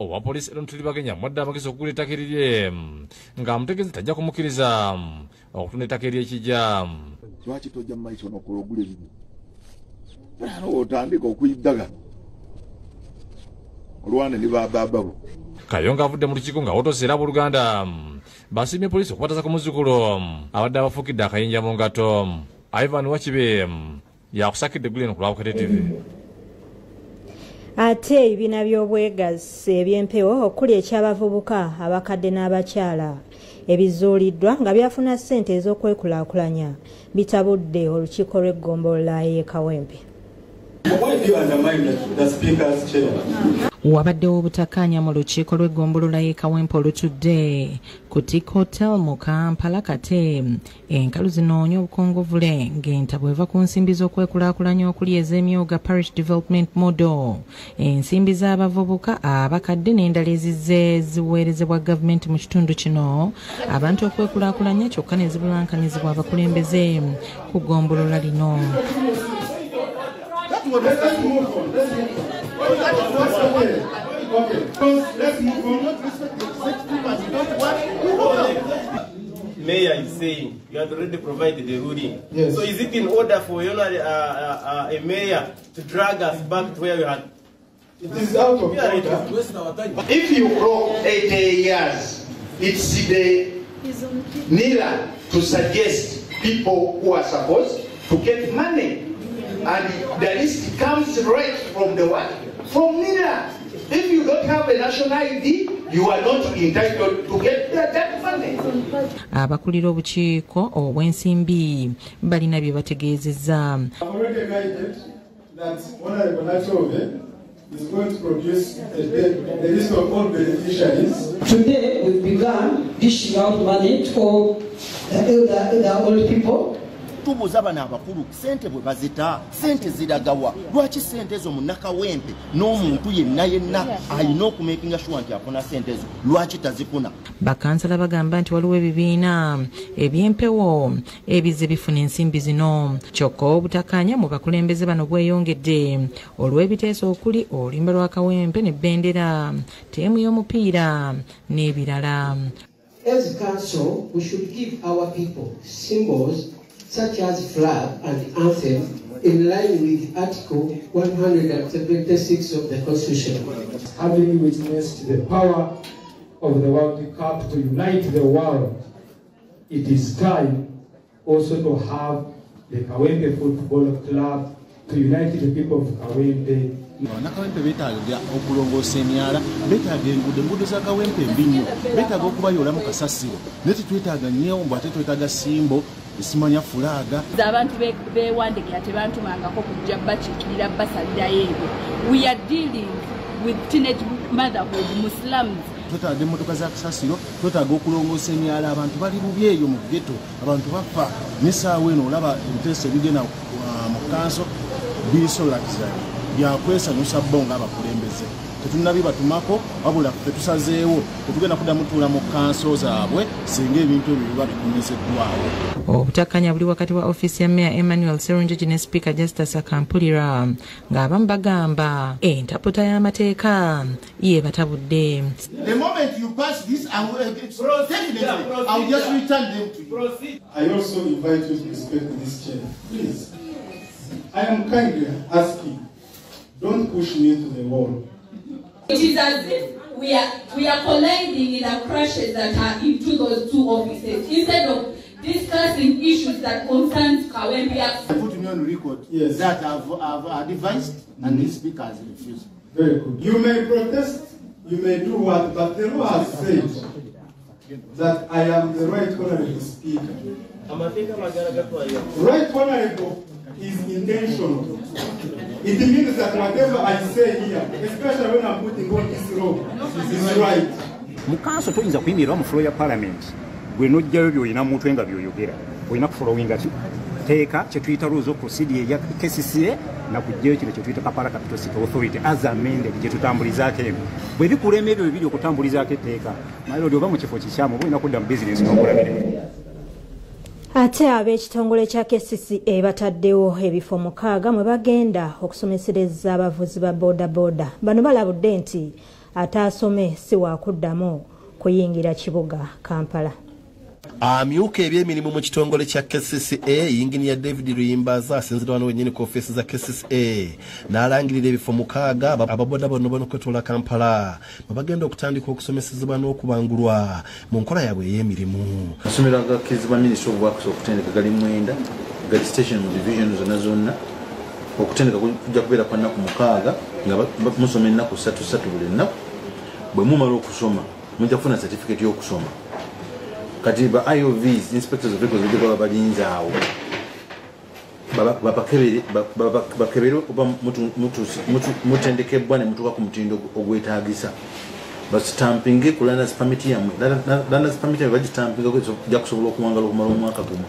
Owa poliisi Eron Tulibagenya amuwadde amagezi okugula ettaka erirye ng'amutegeeza tajja kumukkiriza okutunda ettaka ery'ekijja. Lwaki tojja mu maiso n'okola ogula ebibyo? Otandika okuyiddagala olwane ne babaababo. Kayonga avudde mu lukiiko nga wotose era abooluganda basiimye poliisi okubataasa ku muzzukulu abadde abafuukidde akayinja mu ngato. Ivan Wakibe yakusakidde eggulire ku lwa Bukedde TV. Ate ebibiina by'obwegassi eby'empewo okuli eky'abavubuka, abakadde n'abakyala ebizuuliddwa nga byafuna ssente ez'okwekulaakulanya bitabudde olukiiko lw'eggombolola y'e Kawempe. Why do you undermine the speaker's chair? Wabaddewo obutakkaanya mu lukiiko lw'eggombolola y'e Kawempe olutudde ku Tik Hotel mu Kampala kate enkalu zinoonya obukongovule ng'entabwe eva ku nsimbi z'okwekulaakulanya okuli ez'emyoga Parish Development Model, ensimbi z'abavubuka, abakadde n'endala ezizze ziweerezebwa gavumenti mu kitundu kino abantu okwekulaakulanya kyokka ne zibulankanyizibwa abakulembeze ku ggombolola lino. Let's move on. Let's move on. Okay. Let's move on. Not respect the executive as you don't want to. Mayor is saying you have already provided the ruling. Yes. So is it in order for a mayor to drag us back to where we had? It is out of order. If you clock 80 years, it's the NIRA to suggest people who are supposed to get money. And the list comes right from the what? From NIRA. If you don't have a national ID, you are not entitled to get that money. Abakulira obukiiko obw'ensimbi balina bye bategeezezza. I've already guided that Honorable Nachove is going to produce the list of all beneficiaries. Today we've begun dishing out money to all the old people. Tubuuza bano abakulu ssente bwe bazita, ssente ziragawa? Lwaki ssente ezo munnakawempe n'omuntu yenna yenna alina okumakinga sure nti afuna ssente ezo, lwaki tazifuna? Bakansala bagamba nti waliwo ebibiina eby'empewo ebizze bifuna ensimbi zino, kyokka obutakkaanya mu bakulembeze bano bweyongedde olw'ebiteeso okuli oluyimba lwa Kawempe n'ebbendera, ttiimu y'omupiira n'ebirala. As council, we should give our people symbols such as flag and anthem in line with Article 176 of the Constitution. Having witnessed the power of the World Cup to unite the world, it is time also to have the Kawempe Football Club to unite the people of Kawempe. Bannakawempe beetaaga okulongoosa emyala, beetaaga enguudo, enguudo za Kawempe mbi nnyo, beetaaga okubayoolamu kasasiro, naye tetwetaaga nnyo mbu ate twetaaga symbol esimanya flag. Abantu bewandikira tebantumangako kujja bakiikirira basalirayo ebyo. We are dealing with teenage motherhood Muslims. Twetaaga emmotoka za kasasiro, twetaaga okulongoosa emyala, abantu bali bubi eyo mu ghetto, abantu bafa n'essaawa eno olaba ebiteeso ebigenda mu kanso biri so luxury byakwesanyusa bo ng'abakulembeze. Tetunnabibatumako wabula ffe tusazeewo tetugenda kuddamu tuula mu kanso zaabwe singa ebintu ebyo biba bikomezeddwawo. Obutakkaanya buli wakati wa ofiisi ya Meya Emmanuel Sserunjogi ne Sipiika Justus Akampulira ng'abamu bagamba entaputa y'amateeka yeebatabudde. The moment you pass this, I will, definitely, I will just return them to you. I also invite you to respect this chair. Please, I am kindly asking, don't push me to the wall. It is as if we are colliding in the crashes that are into those two offices instead of discussing issues that concern Kawempe. I put me on record, yes, that I've advised and the speaker has refused. Very good. You may protest, you may do what, but the law has said that I am the right honorable speaker. Right honorable is intentional. It means that whatever I say here, especially when I'm putting on this robe, is right. Mu kanso toyinza kuyimirira mu floor ya parliament gwe n'oggyayo by'olina mu mutwe nga by'oyogera, olina kufollowinga ki teeka kye tuyita rules of procedure ya KCCA na kuggyayo kino kye tuyita Kampala Capital City Authority as amended gye tutambulizaako eno. Bwe bikulema ebyo bibiri okutambulizaako etteeka, my lord, oba mu kifo kikyamu oba olina kudda mu bizinesi n'okola mirimu. Ate ab'ekitongole kya KCCA bataddewo ebifo 6 mwe bagenda okusomesereza abavuzi ba bodaboda. Bano balabudde nti Ataasome si waakuddamu kuyingira kibuga Kampala. Amyuka ebyemirimu mu kitongole kya KCCA yinginiya David Luyimbaza asinzira wano wennyini ku ofiisi za KCCA n'alangirira ebifo 6 ababoda bonna bonna okwetoola Kampala bwe bagenda okutandika okusomesezebwa n'okubangulwa mu nkola yaabwe ey'emirimu. Amasomero agakkirizibwa Ministry of Works okutendeka gali 9 gali station mu division zonna zonna. Okutendeka kujja kubeera kwa nnaku 6 nga musoma ennaku 3 buli nnaku. Bwe mumala okusoma mujja kufuna certificate y'okusoma. Kati ba IOVs, Inspectors of Vehicles, bajja kuba balinze awo bakebere oba mutendekebwa ne mutuuka ku mutindo ogwetaagisa, basitampinge ku learners permit yammwe. Learners permit yammwe bagitampingako ojja kusobola okuwangala okumala omwaka gumu.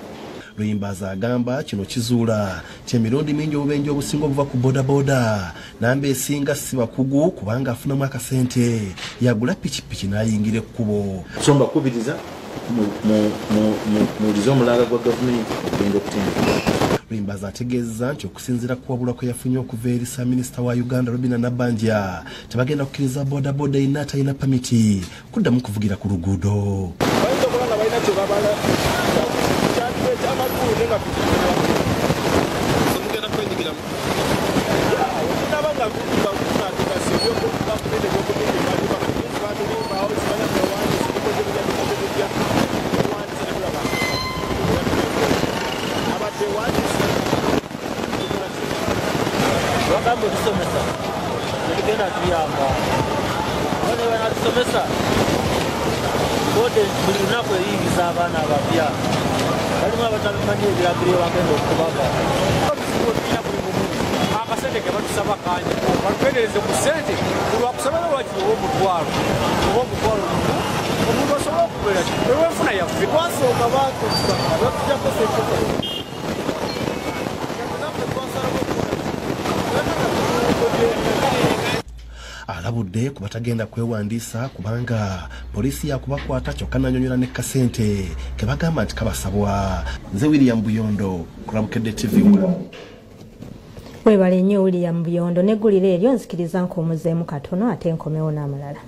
Luyimbaza agamba kino kizuula ky'emirundi mingi obubenje obusinga obuva ku bodaboda namba esinga si bakugu kubanga afunamu akasente yagula pikipiki n'ayingira ekkubo. So mbakubiriza muwulize omulanga gwa gavumenti okugenda okutendekebwa. Luyimbaza ategeeza nti okusinziira ku kuwabulwa kwe yafunye okuva eri Ssaabaminisita wa Uganda Robina Nabbanja tebagenda kukkiriza bodaboda yenna atalina pamiti kuddamu kuvugira ku luguudo. Bayinza okuba nga balina kye babala kyaliwo ekyamakulu naye nga mugenda kwenyigiramu tunaba nga tunaatugasa ebyokugavumenti ebyokubiibatulimbawo simanya bwewandiise bikoze bitya bikoze bitya ewandiise netulaba abatewandiise bagamba otusomesa tetugenda tuyamba banatusomesa bode buli lunaku eyingiza abaana abapya balimu abatabimanyi ebiragiro bagenda okubaga. Obuzibu tulina buli bumu akasente ke batusaba kangi batukendereze ku ssente olwakusaba lwakiri oba omutwalo oba omutwalo gumu omuntu asobola okubeera ki olw'enfuna yaffe. Twasooka baatusa batujjako ssente Alabudde ku batagenda kwewandiisa kubanga poliisi yakubakwata kyokka n'annyonnyola ne kasente ke bagamba nti kabasabwa. Nze William Buyondo ku Bukedde TV. Weebale nnyo William Buyondo n'eggulire eryo nzikiriza nkuwummuzeemu katono ate nkomewo n'amalala.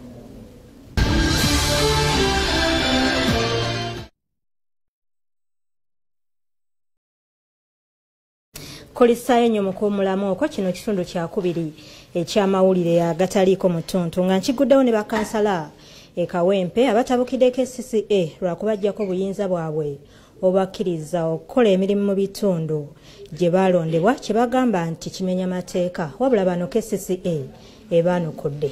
Kulisaayo nnyo mu kuwummulamu okwo kino kitundu kyakubiri ekyamawulire agataliiko mu ttuntu nga nkiguddewo ne bakansala e Kawempe abatabukidde KCCA lwakubaggyako obuyinza bwabwe obakkiriza okukola emirimu mu bitundu gye baalondebwa kye bagamba nti kimenya mateeka wabula bano KCCA ebaanukudde.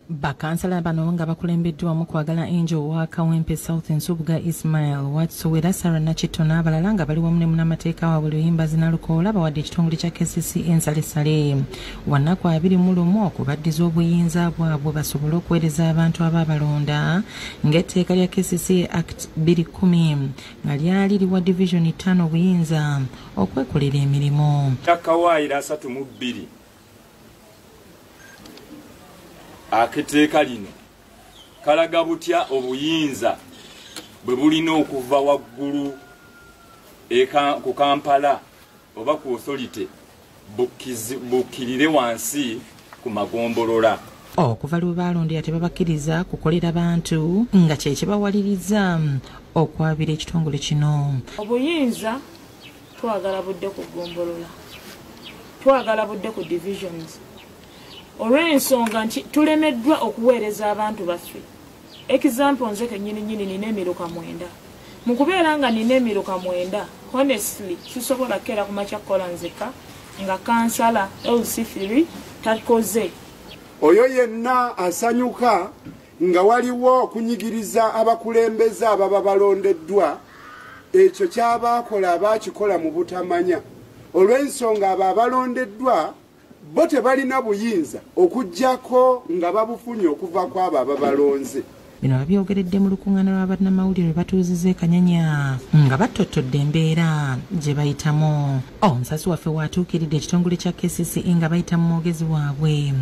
Bakansala bano nga bakulembeddwa mu kwagala Angel wa Kawempe South Nsubuga Ismail Watsowera Sarah Nakitto n'abalala nga bali wamu ne munnamateeka waabwe Luyimbazi Nalukoola bawadde ekitongole kya KCCA ensalesale wanaku 21 okubaddiza obuyinza bwabwe basobole okuweereza abantu abaabalonda ng'etteeka lya KCCA Act 2010 nga lyali liwa Division 5 obuyinza okwekolera emirimu. Akawaayiro 32 Aketeeka lino kalaga butya obuyinza bwe bulina okuva waggulu ku Kampala oba ku authority bukkirire wansi ku magombolola. Okuva lwe baalondera tebabakkiriza kukolera bantu nga kye kibawaliriza okwabira ekitongole kino. Obuyinza twagala budde ku ggombolola, twagala budde ku divisions. Olw'ensonga nti tulemeddwa okuweereza abantu baffe. Example nze kennyini nnyini nina emiruka 9. Mu kubeera nga nina emiruka 9, honestly sisobola kukeera ku makya kukola nzekka nga kansala LC3 takoze. Oyo yenna asanyuka nga waliwo okunyigiriza abakulembeze ababa balondeddwa, ekyo ky'abaakola abaakikola mu butamanya. Olw'ensonga abo abalondeddwa bo tebalina buyinza okuggyako nga babufunye okuva ku abo ababalonze. Bino babyogeredde mu lukuŋŋaana lwa bannamawulire lwe batuuzizza e Kanyanya nga battottodde embeera gye bayitamu. Omusasi waffe w'atuukiridde ekitongole kya KCCA nga bayita mu mwogezi waabwe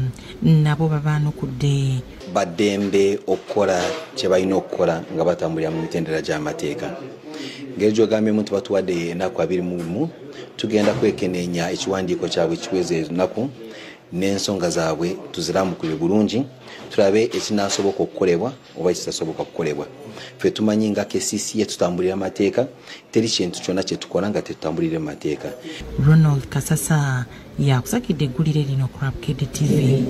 nabo babaanukudde. Baddembe okukola kye balina okukola nga batambulira mu mitendera gy'amateeka. Ngeri gy'ogambyemu nti batuwadde ennaku 21, tugenda kwekeneenya ekiwandiiko kyabwe kiweze ennaku N'ensonga zaabwe tuziramukule bulungi, tulabe ekinasoboka okukolebwa oba ekitasoboka kukolebwa. Ffe tumanyi nga KCCA tutambulira amateeka, teri kintu kyonna kye tukola nga tetutambulira mateeka. Ronald Kasasa yakusakidde eggulire lino ku Bukedde TV.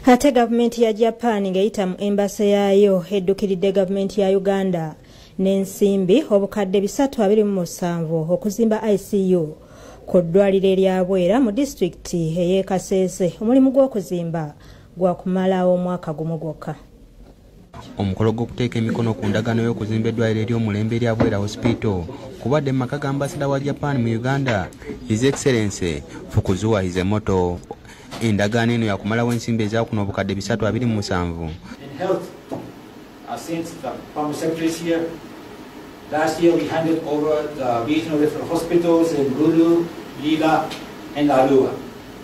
Ate gavumenti ya Japan ng'eyita mu embasi yaayo eddukiridde gavumenti ya Uganda n'ensimbi obukadde 327 okuzimba ICU ku ddwaliro erya Bwera mu disitulikiti ey'e Kasese. Omulimu gw'okuzimba gwakumalawo omwaka gumu gwokka. Omukolo gw'okuteeka emikono ku ndagaano y'okuzimba eddwaliro ery'omulembe erya Bwera Hospital kubadde mu maka ga ambasada wa Japan mu Uganda, His Excellency Fukuzuwa Hizemoto. Endagaano eno yakumalawo ensimbi ezakuno obukadde 327. Since the Permanent Secretary is here, last year we handed over the regional referral hospitals in Gulu, Lila, and Arua.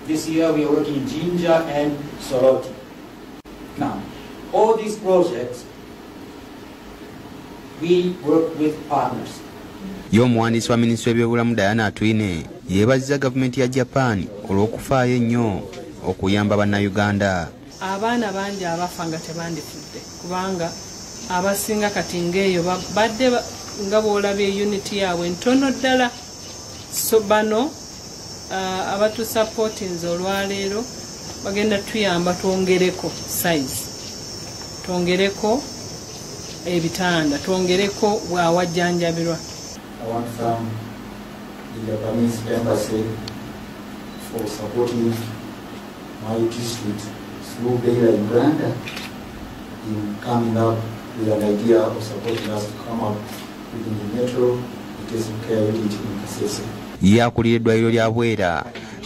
This year we are working in Jinja and Soroti. Now, all these projects, we work with partners. Ye omuwandiisi wa minisitule y'ebyobulamu Diana Atwine yeebazizza gavumenti ya Japan olw'okufaayo ennyo okuyamba bannayuganda. Abaana bangi abafa nga tebandifudde, kubanga abasinga kati ng'eyo badde nga bw'olabye unit yaabwe ntono ddala. So bano abatusupportinze olwaleero bagenda tuyamba twongereko size, twongereko ebitanda, twongereko bwawajjanjabirwa. I want to thank the Japanese embassy for supporting my district through Beira Uganda in coming up with an idea of supporting us to come up with the neonatal intensive care unit in Kasese. Yakulira eddwaliro lya Bwera,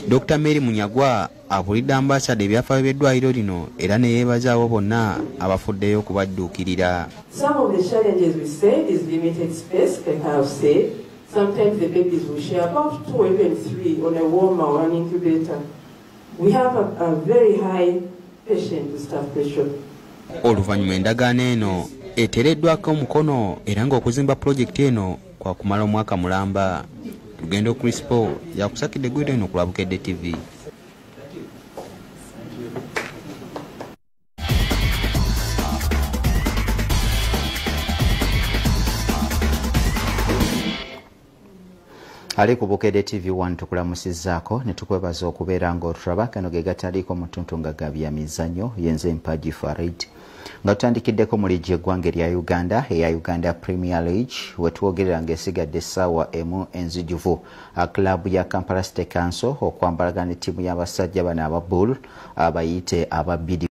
Dr. Mary Munyagwa abuulidde ambasada ebyafaayo by'eddwaliro lino era ne yeebaza abo bonna abafuddeyo okubadduukirira. Some of the challenges we said is limited space, like I have said. Sometimes the babies will share about 2 or even 3 on a warmer or an incubator. We have a very high patient to staff ratio. Oluvannyuma endagaano eno eteereddwako omukono era ng'okuzimba pulojekiti eno kwa kumala omwaka mulamba. Lugendo Crispo yakusakidde eggulire eno ku Bukedde TV. Ali ku Bukedde TV 1 tukulamusizzaako ne tukwebaza okubeera ng'otulaba. Kano ge gataliiko mu ttuntu nga ga byamizannyo. Yenze Mpaji Farid. Nga tutandikiddeko mu liigi y'eggwanga erya Uganda eya Uganda Premier League, wetwogerera ng'esigadde essaawa emu enzijuvu club ya Kampala City Council okwambalagana ne ttiimu y'abasajja bano aba Bull abayite aba BD.